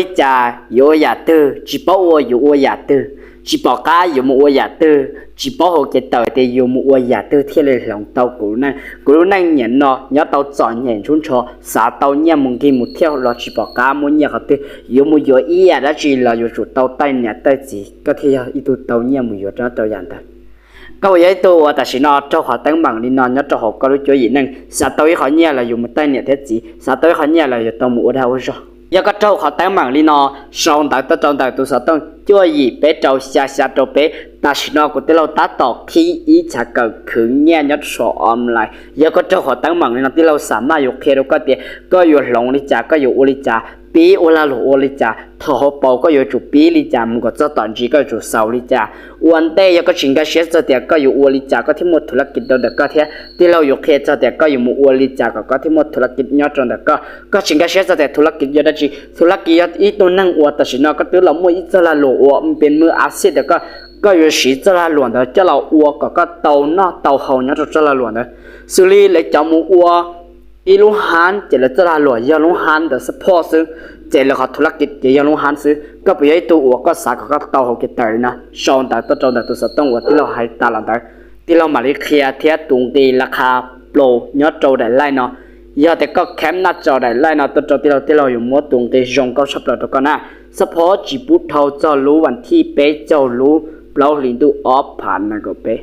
Li cas yuav ua yam twg, tsis paub ua yuav ua yam twg, tsis pom qab yuav mus ua yam twg, tsis paub hauv kev tawm tias yuav mus ua yam twg thiaj li hloov tau kuv lub neej. Kuv lub neej niam no nyob tau txom nyem ntsuj ntsho, xav tau nyiaj mus nkig mus thiab los tsis pom qab muab nyiaj qhov twg, yuav mus yuav ib yam dab tsi los yuav tsum tau tej niam tej txiv koj thiaj yog ib tug tau nyiaj mus yuav rau yam ntawd. Koj puas yog ib tug uas tam sim no raug qhov teeb meem li no nyob rau hauv koj lub cuab yim neej, xav tau ib qhov nyiaj los yuav mus tej niam thiab txiv, xav tau ib qhov nyiaj los yuav tau mus ua dag ua zog? Yog koj raug qhov teeb meem li no, sau ntawv tuaj rau ntawm tus xov tooj cuaj yim peb rau xya xya rau peb. Tam sim no kuv tij laug tab tom qhib ib chav kawm khwv nyiaj nyob rau saum online. Yog koj raug qhov teeb meem li no, tij laug xam maj yuav qhia rau koj tias koj yuav hloov li cas, koj yuav ua li cas, pib ua lag luam ua li cas, thaum hauv paus koj yuav tsum pib li cas, mus kom txog tom ntsis koj yuav tsum xaus li cas. Ua ntej yog koj tsis nkag siab txog tias koj yuav ua li cas koj thiaj muaj thuv laj kis rau ntawm koj thiab, tij laug yuav qhia txog tias koj yuav mus ua li cas kom koj thiaj muaj thuv laj kis nyob rau ntawm koj. Koj tsis nkag siab txog tias thuv laj kis yog dab tsi, thuv laj kis yog ib tug neeg uas tam sim no koj twb los muaj ib txoj lag luam uas pes mws a xij ntawm koj, koj yuav siv txoj lag luam ntawd coj los ua kom koj tau noj tau haus nyob rau txoj lag luam ntawd. Xws li lawv cov mus ua ib lub hab ces lawv txoj lag luam yog lub hab ntawd support xwb, ces lawv qhov thuv laj kis ces yog lub hab xwb. Koj puas yog ib tug uas koj xav kom koj tau hauv kev tawm li no, sau ntawv tuaj rau ntawm tus xov tooj uas tij laug hais tas los ntawd, tij laug mam li qhia thiab tus nqi la qha plaus nyob rau daim live no. Yog tias koj kham naj tso daim live no tuaj rau tij laug, tij laug yuav muab tus nqi zoo nkauj tshaj plaws rau koj na. Support tsis pub dhau txog lub vas thij peb caug lub plaub hlis ntuj ob phav nees nkaum peb.